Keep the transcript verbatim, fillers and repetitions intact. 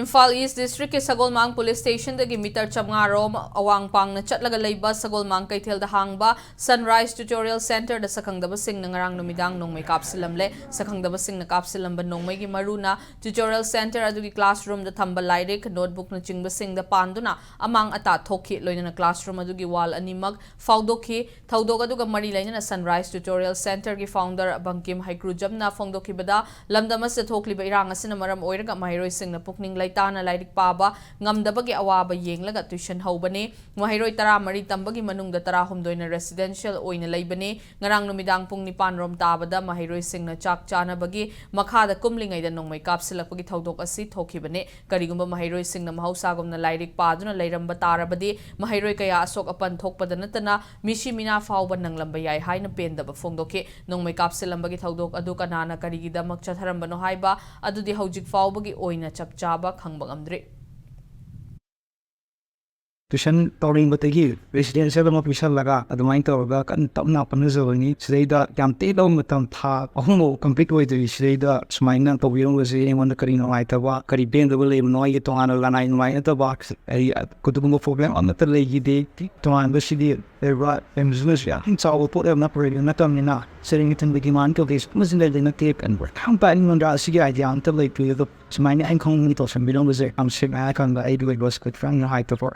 ꯏꯝꯐꯥꯜ ꯏꯁ ꯗꯤꯁꯇ꯭ꯔꯤꯛꯀꯤ ꯁꯒꯣꯜꯃꯥꯡ police ꯁ꯭ꯇꯦꯁꯟꯗꯒꯤ metre ꯆꯥꯝꯃꯉꯥ ꯔꯣꯝ ꯑꯋꯥꯡ ꯄꯥꯡꯅ ꯆꯠꯂꯒ ꯂꯩꯕ ꯁꯒꯣꯜꯃꯥꯡ ꯀꯩꯊꯦꯜꯗ ꯍꯥꯡꯕ ꯁꯟꯔꯥꯏꯁ ꯇ꯭ꯌꯨꯇꯣꯔꯤꯌꯦꯜ ꯁꯦꯟꯇꯔꯗ ꯁꯛꯈꯪꯗꯕꯁꯤꯡꯅ ꯉꯔꯥꯡ ꯅꯨꯃꯤꯗꯥꯡ ꯅꯣꯡꯃꯩ ꯀꯥꯞꯁꯤꯜꯂꯝꯂꯦ꯫ ꯁꯛꯈꯪꯗꯕꯁꯤꯡꯅ ꯀꯥꯞꯁꯤꯜꯂꯝꯕ ꯅꯣꯡꯃꯩꯒꯤ ꯃꯔꯨꯅ ꯇ꯭ꯌꯨꯇꯣꯔꯤꯌꯦꯜ ꯁꯦꯟꯇꯔ ꯑꯗꯨꯒꯤ ꯀ꯭ꯂꯥꯁꯔꯨꯝꯗ ꯊꯝꯕ ꯂꯥꯏꯔꯤꯛ, ꯅꯣꯠꯕꯨꯛꯅꯆꯤꯡꯕꯁꯤꯡꯗ ꯄꯥꯟꯗꯨꯅ ꯑꯃꯥꯡ ꯑꯇꯥ ꯊꯣꯛꯈꯤ꯫ ꯂꯣꯏꯅꯅ ꯀ꯭ꯂꯥꯁꯔꯨꯝ ꯑꯗꯨꯒꯤ ꯋꯥꯜ ꯑꯅꯤꯃꯛ ꯐꯥꯎꯗꯣꯛꯈꯤ꯫ ꯊꯧꯗꯣꯛ ꯑꯗꯨꯒ ꯃꯔꯤ ꯂꯩꯅꯅ ꯁꯟꯔꯥꯏꯁ ꯇ꯭ꯌꯨꯇꯣꯔꯤꯌꯦꯜ ꯁꯦꯟꯇꯔꯒꯤ ꯐꯥꯎꯟꯗꯔ ꯕꯪꯀꯤꯝ ꯍꯩꯀ꯭ꯔꯨꯖꯝꯅ ꯐꯣꯡꯗꯣꯛꯈꯤꯕꯗ, ꯂꯝꯗꯝ ꯑꯁꯤꯗ ꯊꯣꯛꯂꯤꯕ ꯏꯔꯥꯡ ꯑꯁꯤꯅ ꯃꯔꯝ ꯑꯣꯏꯔꯒ ꯃꯍꯩꯔꯣꯏꯁꯤꯡꯅ ꯄꯨꯛꯅꯤꯡ ꯂꯩꯇꯥꯅ ꯂꯥꯏꯔꯤꯛ ꯄꯥꯕ ꯉꯝꯗꯕꯒꯤ ꯑꯋꯥꯕ ꯌꯦꯡꯂꯒ ꯇ꯭ꯌꯨꯁꯟ ꯍꯧꯕꯅꯤ꯫ ꯃꯍꯩꯔꯣꯏ ꯇꯔꯥꯃꯔꯤ ꯇꯝꯕꯒꯤ ꯃꯅꯨꯡꯗ ꯇꯔꯥꯍꯨꯝꯗꯣꯏꯅ ꯔꯦꯁꯤꯗꯦꯟꯁꯤꯌꯦꯜ ꯑꯣꯏꯅ ꯂꯩꯕꯅꯤ꯫ ꯉꯔꯥꯡ ꯅꯨꯃꯤꯗꯥꯡ ꯄꯨꯡ ꯅꯤꯄꯥꯟ ꯔꯣꯝ ꯇꯥꯕꯗ ꯃꯍꯩꯔꯣꯏꯁꯤꯡꯅ ꯆꯥꯛ ꯆꯥꯅꯕꯒꯤ ꯃꯈꯥꯗ ꯀꯨꯝꯂꯤꯉꯩꯗ ꯅꯣꯡꯃꯩ ꯀꯥꯞꯁꯤꯜꯂꯛꯄꯒꯤ ꯊꯧꯗꯣꯛ ꯑꯁꯤ ꯊꯣꯛꯈꯤꯕꯅꯤ꯫ ꯀꯔꯤꯒꯨꯝꯕ ꯃꯍꯩꯔꯣꯏꯁꯤꯡꯅ ꯃꯍꯧꯁꯥꯒꯨꯝꯅ ꯂꯥꯏꯔꯤꯛ ꯄꯥꯗꯨꯅ ꯂꯩꯔꯝꯕ ꯇꯥꯔꯕꯗꯤ, ꯃꯍꯩꯔꯣꯏ ꯀꯌꯥ ꯑꯁꯣꯛ ꯑꯄꯟ ꯊꯣꯛꯄꯗ ꯅꯠꯇꯅ ꯃꯤꯁꯤ ꯃꯤꯅꯥ ꯐꯥꯎꯕ ꯅꯪꯂꯝꯕ ꯌꯥꯏ ꯍꯥꯏꯅ ꯄꯦꯟꯗꯕ ꯐꯣꯡꯗꯣꯛꯈꯤ꯫ ꯅꯣꯡꯃꯩ ꯀꯥꯞꯁꯤꯜꯂꯝꯕꯒꯤ ꯊꯧꯗꯣꯛ ꯑꯗꯨ ꯀꯅꯥꯅ ꯀꯔꯤꯒꯤꯗꯃꯛ ꯆꯠꯊꯔꯝꯕꯅꯣ ꯍꯥꯏꯕ ꯑꯗꯨꯗꯤ ꯍꯧꯖꯤꯛ ꯐꯥꯎꯕꯒꯤ ꯑꯣꯏꯅ ꯆꯞ ꯆꯥꯕ ꯈꯪꯕ ꯉꯝꯗ꯭ꯔꯤ꯫ ꯇ꯭ꯌꯨꯁꯟ ꯇꯧꯔꯤꯕꯗꯒꯤ ꯔꯦꯁꯤꯗꯦꯟꯁꯤꯌꯦꯜ ꯑꯃ ꯄꯤꯁꯜꯂꯒ ꯑꯗꯨꯃꯥꯏꯅ ꯇꯧꯔꯒ ꯀꯟꯅ ꯇꯞꯅ ꯍꯣꯠꯅꯖꯕꯅꯤ꯫ ꯁꯤꯗꯩꯗ ꯌꯥꯝ ꯇꯦꯜꯂꯕ ꯃꯇꯝ, ꯊꯥ ꯑꯍꯨꯝꯐꯥꯎ ꯀꯝꯄ꯭ꯂꯤꯠ ꯑꯣꯏꯗ꯭ꯔꯤ꯫ ꯁꯤꯗꯩꯗ ꯁꯨꯃꯥꯏꯅ ꯇꯧꯕꯤꯔꯝꯕꯁꯦ ꯑꯩꯉꯣꯟꯗ ꯀꯔꯤ ꯅꯨꯡꯉꯥꯏꯇꯕ, ꯀꯔꯤ ꯄꯦꯟꯗꯕ ꯂꯩꯕꯅꯣ? ꯑꯩꯒꯤ ꯇꯣꯉꯥꯟꯅ ꯂꯅꯥꯏ ꯅꯨꯡꯉꯥꯏꯅꯗꯕ, ꯑꯩ ꯑꯗꯨꯒꯨꯝꯕ ꯄ꯭ꯔꯣꯕ꯭ꯂꯦꯝ ꯑꯃꯠꯇ ꯂꯩꯈꯤꯗꯦ꯫ ꯇꯣꯉꯥꯟꯕꯁꯤꯗꯤ ꯂꯩꯕ ꯂꯩꯕꯁꯤꯅꯁꯨ ꯌꯥꯝ ꯆꯥꯎꯕ ꯄꯣꯠ ꯑꯃ ꯄ꯭ꯔꯣꯕ꯭ꯂꯦꯝ ꯅꯠꯇꯕꯅꯤꯅ, ꯁꯦꯔꯤꯡ ꯏꯊꯟꯗꯒꯤ ꯃꯥꯟ ꯇꯧꯗꯦ꯫ ꯃꯁꯤ ꯂꯩꯗꯤ ꯅꯠꯇꯦ꯫ ꯀꯟꯕ ꯌꯥꯝ ꯇꯥꯏ꯫ ꯑꯩꯉꯣꯟꯗ ꯑꯁꯤꯒꯤ ꯑꯥꯏꯗꯤꯌꯥ ꯑꯝꯇ ꯂꯩꯇꯦ꯫ ꯑꯗꯣ ꯁꯨꯃꯥꯏꯅ ꯑꯩꯅ ꯈꯪꯅꯤꯡꯕ ꯇꯧꯁꯟꯕꯤꯔꯝꯕꯁꯦ ꯌꯥꯝ ꯁꯦꯡꯅ ꯍꯥꯏꯔꯀꯥꯟꯗ ꯑꯩꯒꯤ ꯑꯣꯏꯕ ꯁ꯭ꯀꯨꯜ ꯌꯥꯝ ꯅꯨꯡꯉꯥꯏꯇꯕ꯫